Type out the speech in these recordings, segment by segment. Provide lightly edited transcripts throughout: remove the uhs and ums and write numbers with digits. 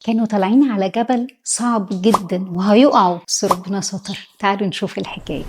كانوا طالعين على جبل صعب جدا وهيقعوا، بس ربنا ستر. تعالوا نشوف الحكاية.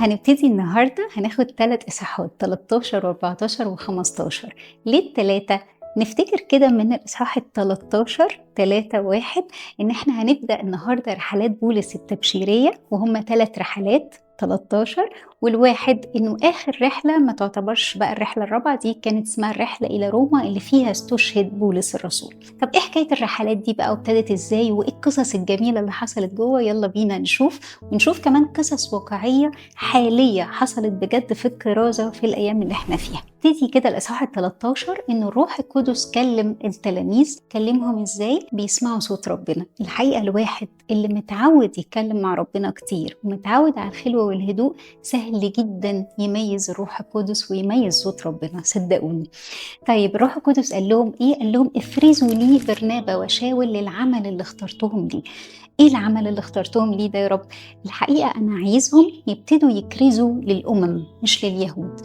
هنبتدي النهاردة، هناخد 3 إصحاحات، 13 و14 و15. ليه التلاتة؟ نفتكر كده من الإصحاح 13 3-1 إن إحنا هنبدأ النهاردة رحلات بولس التبشيرية، وهم 3 رحلات، 13 والواحد إنه آخر رحلة ما تعتبرش بقى الرحلة الرابعة، دي كانت اسمها الرحلة إلى روما اللي فيها استشهد بولس الرسول. طب إيه حكاية الرحلات دي بقى، وابتدت إزاي، وإيه القصص الجميلة اللي حصلت جوه؟ يلا بينا نشوف، ونشوف كمان قصص واقعية حالية حصلت بجد في الكرازة في الأيام اللي احنا فيها. ابتدي كده الإصحاح 13 إنه الروح القدس كلم التلاميذ. كلمهم إزاي؟ بيسمعوا صوت ربنا. الحقيقة الواحد اللي متعود يتكلم مع ربنا كتير ومتعود على الخلوة والهدوء سهل جدا يميز الروح القدس ويميز صوت ربنا، صدقوني. طيب الروح القدس قال لهم إيه؟ قال لهم افرزوا لي برنابا وشاول للعمل اللي اخترتهم ليه. إيه العمل اللي اخترتهم ليه ده يا رب؟ الحقيقة أنا عايزهم يبتدوا يكرزوا للأمم مش لليهود.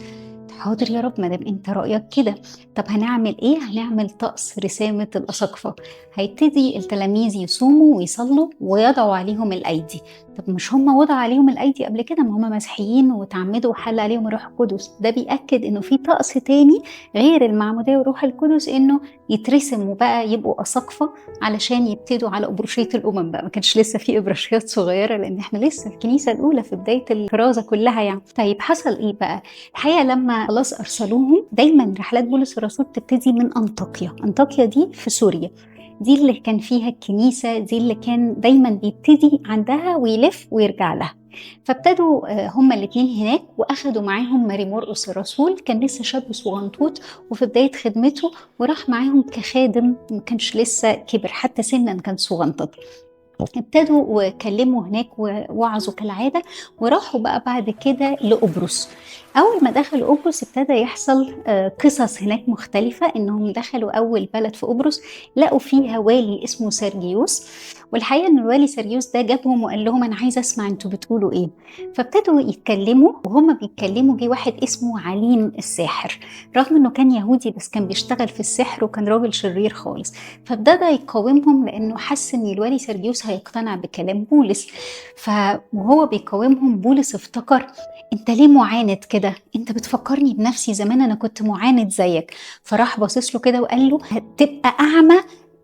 حاضر يا رب، ما دام انت رأيك كده. طب هنعمل ايه؟ هنعمل طقس رسامة الأساقفة. هيبتدي التلاميذ يصوموا ويصلوا ويضعوا عليهم الأيدي. طب مش هم وضعوا عليهم الأيدي قبل كده؟ ما هم مسيحيين وتعمدوا وحل عليهم الروح القدس. ده بيأكد انه في طقس تاني غير المعمودية والروح القدس، انه يترسموا بقى يبقوا أساقفة علشان يبتدوا على أبرشية الأمم بقى. ما كانش لسه في أبرشيات صغيرة لأن احنا لسه الكنيسة الأولى في بداية الكرازة كلها يعني. طيب حصل ايه بقى؟ الحقيقة لما خلاص أرسلوهم، دايما رحلات بولس الرسول تبتدي من أنطاكيا. أنطاكيا دي في سوريا، دي اللي كان فيها الكنيسة، دي اللي كان دايما بيبتدي عندها ويلف ويرجع لها. فابتدوا هما الاثنين هناك، واخدوا معاهم ماري مرقس الرسول، كان لسه شاب صغنطوط وفي بداية خدمته، وراح معاهم كخادم، ما كانش لسه كبر حتى سنا، كان صغنطط. ابتدوا وكلموا هناك ووعظوا كالعادة، وراحوا بقى بعد كده لقبرص. أول ما دخلوا قبرص ابتدى يحصل قصص هناك مختلفة. إنهم دخلوا أول بلد في قبرص لقوا فيها والي اسمه سرجيوس، والحقيقة إن الوالي سرجيوس ده جابهم وقال لهم أنا عايز أسمع أنتوا بتقولوا إيه. فابتدوا يتكلموا، وهم بيتكلموا جه واحد اسمه عليم الساحر، رغم إنه كان يهودي بس كان بيشتغل في السحر وكان راجل شرير خالص. فابتدى يقاومهم لأنه حس إن الوالي سرجيوس هيقتنع بكلام بولس. فوهو بيقاومهم بولس افتكر انت ليه معاند كده؟ انت بتفكرني بنفسي، زمان انا كنت معاند زيك. فراح باصص له كده وقال له هتبقى اعمى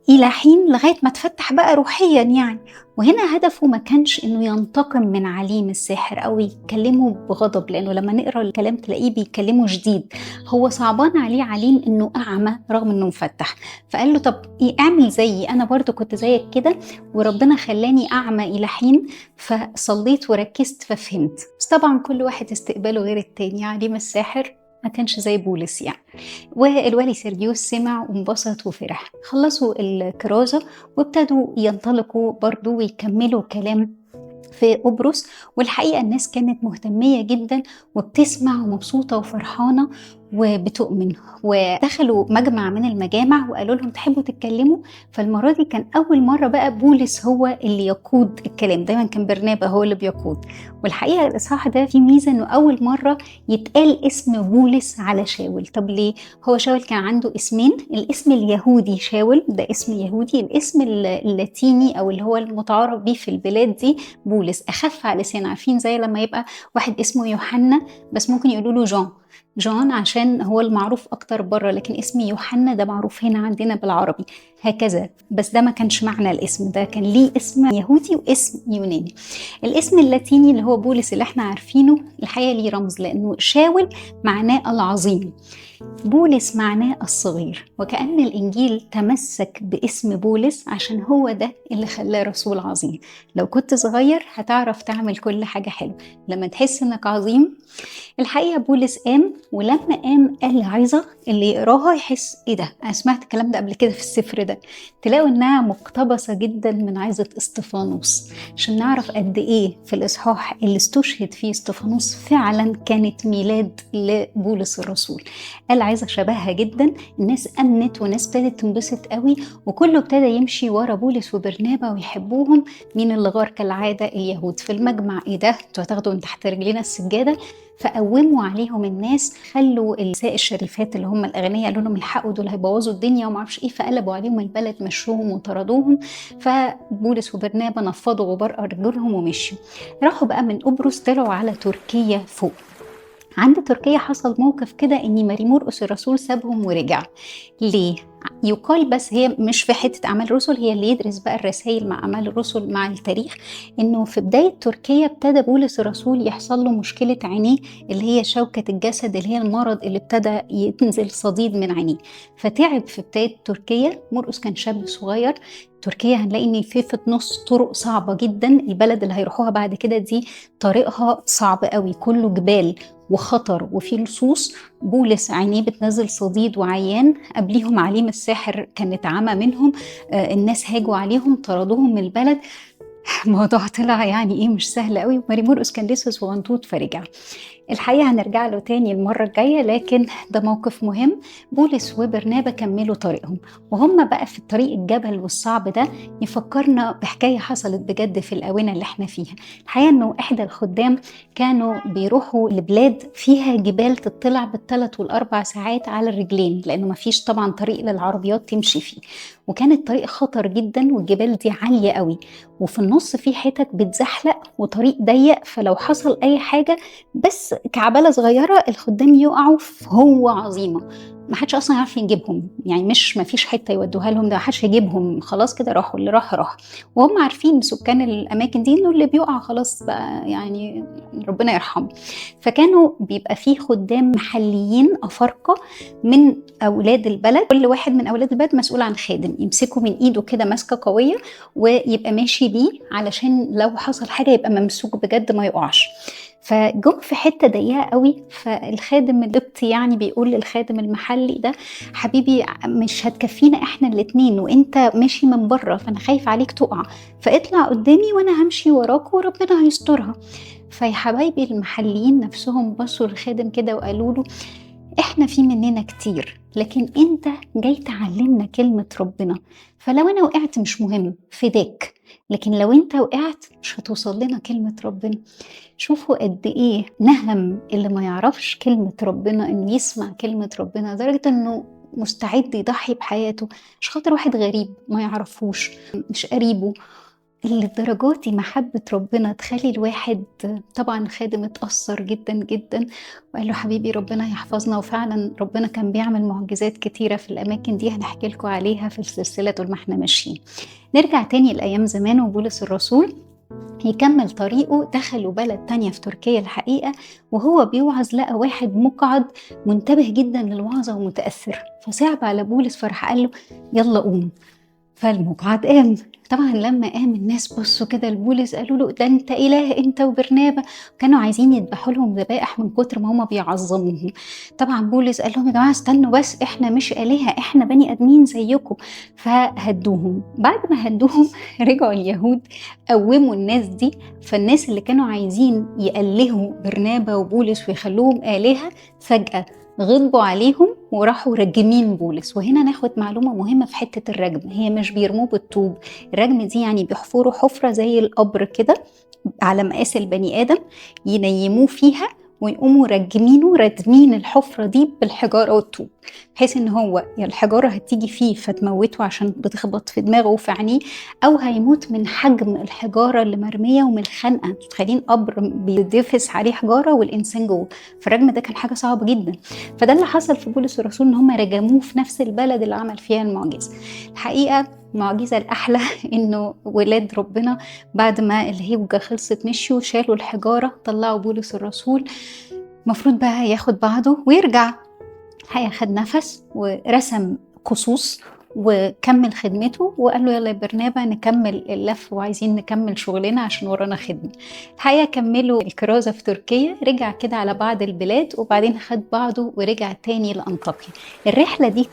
الى حين لغايه ما تفتح بقى روحيا يعني. وهنا هدفه ما كانش انه ينتقم من عليم الساحر او يكلمه بغضب، لانه لما نقرا الكلام تلاقيه بيكلمه شديد. هو صعبان عليه عليم انه اعمى رغم انه مفتح، فقال له طب ايه، اعمل زيي، انا برضو كنت زيك كده وربنا خلاني اعمى الى حين، فصليت وركزت ففهمت. بس طبعا كل واحد استقباله غير التاني، عليم الساحر ما كانش زي بولس يعني. والوالي سيرجيوس سمع وانبسط وفرح. خلصوا الكرازة وابتدوا ينطلقوا برضو ويكملوا كلام في قبرص. والحقيقة الناس كانت مهتمية جدا وبتسمع ومبسوطة وفرحانة وبتؤمن. ودخلوا مجمع من المجامع وقالوا لهم تحبوا تتكلموا؟ فالمرة دي كان أول مرة بقى بولس هو اللي يقود الكلام، دايما كان برنابا هو اللي بيقود. والحقيقة الإصحاح ده فيه ميزة إنه أول مرة يتقال اسم بولس على شاول. طب ليه؟ هو شاول كان عنده اسمين، الاسم اليهودي شاول ده اسم يهودي، الاسم اللاتيني أو اللي هو المتعارف بيه في البلاد دي بولس، أخف على لسان. عارفين زي لما يبقى واحد اسمه يوحنا بس ممكن يقولوا له جون، جون عشان هو المعروف أكتر بره، لكن اسم يوحنا ده معروف هنا عندنا بالعربي هكذا. بس ده ما كانش معنى الاسم، ده كان ليه اسم يهودي واسم يوناني. الاسم اللاتيني اللي هو بولس اللي احنا عارفينه الحقيقة ليه رمز، لأنه شاول معناه العظيم، بولس معناه الصغير، وكأن الإنجيل تمسك باسم بولس عشان هو ده اللي خلاه رسول عظيم. لو كنت صغير هتعرف تعمل كل حاجة حلوة، لما تحس إنك عظيم. الحقيقة بولس قام، ولما قام قال عظة اللي يقراها يحس إيه ده، أنا سمعت الكلام ده قبل كده في السفر ده. تلاقوا إنها مقتبسة جدا من عظة استفانوس، عشان نعرف قد إيه في الإصحاح اللي استشهد فيه استفانوس فعلا كانت ميلاد لبولس الرسول. قال عظة شبهها جدا، الناس أمنت وناس ابتدت تنبسط قوي، وكله ابتدى يمشي ورا بولس وبرنابا ويحبوهم. مين اللي غار كالعادة؟ اليهود في المجمع. إيه ده، انتوا هتاخدوا من تحت رجلينا السجادة؟ فقوموا عليهم الناس، خلوا النساء الشريفات اللي هم الاغنياء قالوا لهم الحقوا دول هيبوظوا الدنيا وما اعرفش ايه، فقلبوا عليهم البلد، مشوهم وطردوهم. فبولس وبرنابا نفضوا غبار ارجلهم ومشوا. راحوا بقى من قبرص طلعوا على تركيا فوق. عند تركيا حصل موقف كده ان ماري مرقس الرسول سابهم ورجع. ليه؟ يقال، بس هي مش في حتة أعمال الرسل، هي اللي يدرس بقى الرسائل مع أعمال الرسل مع التاريخ، إنه في بداية تركيا ابتدى بولس الرسول يحصل له مشكلة عينيه اللي هي شوكة الجسد، اللي هي المرض اللي ابتدى ينزل صديد من عينيه، فتعب في بداية تركيا. مرقس كان شاب صغير. تركيا هنلاقي ان في نص طرق صعبة جدا، البلد اللي هيروحوها بعد كده دي طريقها صعب قوي، كله جبال وخطر وفي لصوص. بولس عينيه بتنزل صديد وعيان، قبليهم عليم الساحر كانت عمى منهم، الناس هاجوا عليهم طردوهم من البلد. الموضوع طلع يعني ايه مش سهل قوي. وماري مرقس كان لسه صغنطوط فرجع. الحقيقة هنرجع له تاني المرة الجاية، لكن ده موقف مهم. بولس وبرنابا كملوا طريقهم، وهم بقى في الطريق الجبل والصعب ده يفكرنا بحكاية حصلت بجد في الآونة اللي احنا فيها. الحقيقة انه احدى الخدام كانوا بيروحوا لبلاد فيها جبال تطلع بال3 وال4 ساعات على الرجلين، لأنه مفيش طبعا طريق للعربيات تمشي فيه، وكان الطريق خطر جدا والجبال دي عالية قوي، وفي النص في حتت بتزحلق وطريق ضيق، فلو حصل أي حاجة بس كعبالة صغيرة الخدام يقعوا في هوة عظيمة، ما حدش أصلا يعرف يجيبهم، يعني مش ما فيش حتة يودوها لهم، ده ما حدش يجيبهم، خلاص كده راحوا، اللي راح راح. وهم عارفين سكان الأماكن دي إنه اللي بيقع خلاص بقى يعني ربنا يرحمه. فكانوا بيبقى فيه خدام محليين أفارقة من أولاد البلد، كل واحد من أولاد البلد مسؤول عن خادم يمسكه من إيده كده ماسكة قوية ويبقى ماشي بيه، علشان لو حصل حاجة يبقى ممسوك بجد ما يقعش. فجم في حتة ضيقة قوي، فالخادم القبطي يعني بيقول للخادم المحلي ده، حبيبي مش هتكفينا احنا الاتنين وانت ماشي من بره، فانا خايف عليك تقع، فاطلع قدامي وانا همشي وراك وربنا هيسترها. فيا حبايبي المحليين نفسهم بصوا للخادم كده وقالوا له، احنا في مننا كتير، لكن انت جاي تعلمنا كلمة ربنا، فلو انا وقعت مش مهم فداك، لكن لو انت وقعت مش هتوصل لنا كلمة ربنا. شوفوا قد ايه نهم اللي ما يعرفش كلمة ربنا انه يسمع كلمة ربنا، لدرجة انه مستعد يضحي بحياته مش خاطر واحد غريب ما يعرفوش مش قريبه. للدرجات دي محبة ربنا تخلي الواحد. طبعا خادم اتأثر جدا جدا وقال له حبيبي ربنا يحفظنا، وفعلا ربنا كان بيعمل معجزات كتيرة في الأماكن دي، هنحكي لكم عليها في السلسلة طول ما احنا ماشيين. نرجع تاني لأيام زمان وبولس الرسول يكمل طريقه. دخلوا بلد تانية في تركيا الحقيقة، وهو بيوعظ لقى واحد مقعد منتبه جدا للوعظة ومتأثر، فصعب على بولس، فراح قال له يلا قوم. فالمقعد قام. طبعا لما قام الناس بصوا كده لبولس قالوا له ده انت اله انت وبرنابا، كانوا عايزين يذبحوا لهم ذبائح من كتر ما هم بيعظموهم. طبعا بولس قال لهم يا جماعة استنوا بس، احنا مش الهه، احنا بني ادمين زيكم. فهدوهم. بعد ما هدوهم رجعوا اليهود قوموا الناس دي، فالناس اللي كانوا عايزين يألهوا برنابا وبولس ويخلوهم الهه فجأة غضبوا عليهم وراحوا رجمين بولس. وهنا ناخد معلومة مهمة في حتة الرجم، هي مش بيرموه بالطوب، الرجم دي يعني بيحفروا حفرة زي القبر كده على مقاس البني آدم، ينيموه فيها ويقوموا رجمينه ردمين الحفرة دي بالحجارة والطوب، بحيث ان هو يا الحجارة هتيجي فيه فتموته عشان بتخبط في دماغه وفي عينيه، او هيموت من حجم الحجارة اللي مرمية ومن الخنقة. متخيلين قبر بيدفس عليه حجارة والانسان جوه؟ فالرجم ده كان حاجة صعبة جدا. فده اللي حصل في بولس الرسول، ان هم رجموه في نفس البلد اللي عمل فيها المعجزة. الحقيقة المعجزة الأحلى إنه ولاد ربنا بعد ما الهوجة خلصت مشيوا شالوا الحجارة طلعوا بولس الرسول، المفروض بقى ياخد بعضه ويرجع. الحقيقة خد نفس ورسم قصوص وكمل خدمته، وقال له يلا يا برنابا نكمل اللف وعايزين نكمل شغلنا عشان ورانا خدمة. الحقيقة كملوا الكرازة في تركيا، رجع كده على بعض البلاد وبعدين خد بعضه ورجع تاني لأنطاكيا. الرحلة دي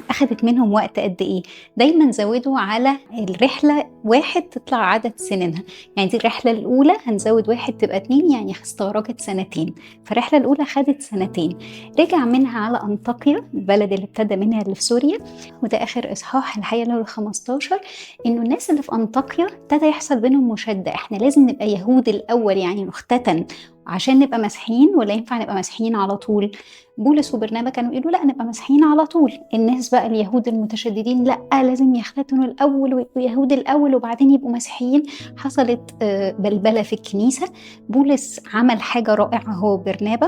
أخدت منهم وقت قد إيه؟ دايما زودوا على الرحلة واحد تطلع عدد سنينها، يعني دي الرحلة الأولى هنزود واحد تبقى 2، يعني استغرقت 2 سنين. فالرحلة الأولى خدت 2 سنين، رجع منها على أنطاكيا البلد اللي ابتدى منها اللي في سوريا. وده آخر إصحاح الحقيقة اللي هو 15، إنه الناس اللي في أنطاكيا ابتدى يحصل بينهم مشادة، إحنا لازم نبقى يهود الأول، يعني نختتن عشان نبقى مسيحيين ولا ينفع نبقى مسيحيين على طول؟ بولس وبرنابا كانوا يقولوا لا، نبقى مسيحيين على طول. الناس بقى اليهود المتشددين لا، لازم يختتنوا الأول ويبقوا يهود الأول وبعدين يبقوا مسيحيين. حصلت بلبلة في الكنيسة. بولس عمل حاجة رائعة هو وبرنابا،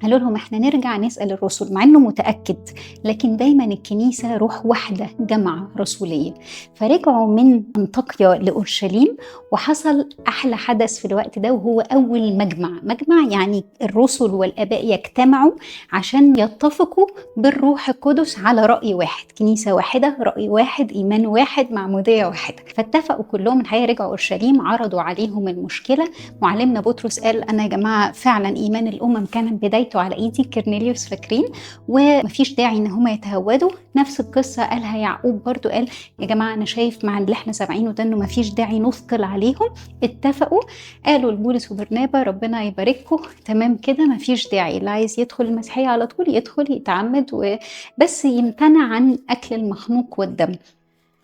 قالوا لهم احنا نرجع نسأل الرسل، مع انه متأكد، لكن دايما الكنيسة روح واحدة، جماعة رسولية. فرجعوا من أنطاكيا لأورشليم، وحصل أحلى حدث في الوقت ده، وهو أول مجمع. مجمع يعني الرسل والآباء يجتمعوا عشان يتفقوا بالروح القدس على رأي واحد، كنيسة واحدة، رأي واحد، إيمان واحد، معمودية واحدة. فاتفقوا كلهم الحقيقة، رجعوا أورشليم، عرضوا عليهم المشكلة. معلمنا بطرس قال أنا يا جماعة فعلا إيمان الأمم كان بدايته على ايدي كرنيليوس، فاكرين؟ ومفيش داعي ان هما يتهودوا. نفس القصه قالها يعقوب برضو، قال يا جماعه انا شايف مع اللي احنا سامعينه ده انه مفيش داعي نثقل عليهم. اتفقوا، قالوا لبولس وبرنابا ربنا يبارككم، تمام كده، مفيش داعي، اللي عايز يدخل المسيحيه على طول يدخل يتعمد، بس يمتنع عن اكل المخنوق والدم،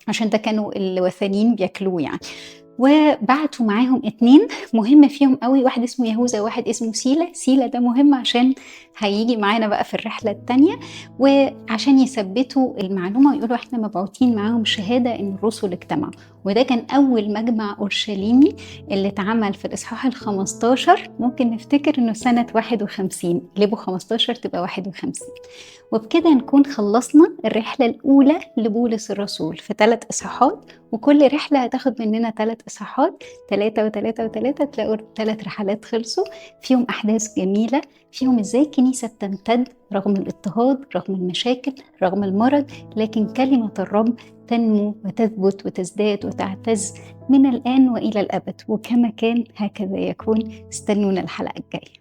عشان ده كانوا الوثنيين بياكلوه يعني. وبعتوا معاهم 2 مهم فيهم قوي، واحد اسمه يهوذا وواحد اسمه سيلا. سيلا ده مهم عشان هيجي معانا بقى في الرحلة التانية، وعشان يثبتوا المعلومة ويقولوا احنا مبعوتين معاهم شهادة ان الرسل اجتمعوا. وده كان أول مجمع أورشليمي اللي اتعمل في الإصحاح 15. ممكن نفتكر انه سنة 51، لبو 15 تبقى 51. وبكده نكون خلصنا الرحلة الأولى لبولس الرسول في 3 إصحاحات، وكل رحلة هتاخد مننا 3 إصحاحات، 3 و3 و3، تلاقوا 3 رحلات خلصوا فيهم أحداث جميلة، فيهم إزاي الكنيسة بتمتد رغم الاضطهاد، رغم المشاكل، رغم المرض، لكن كلمة الرب تنمو وتثبت وتزداد وتعتز من الآن وإلى الأبد، وكما كان هكذا يكون. استنونا الحلقة الجاية.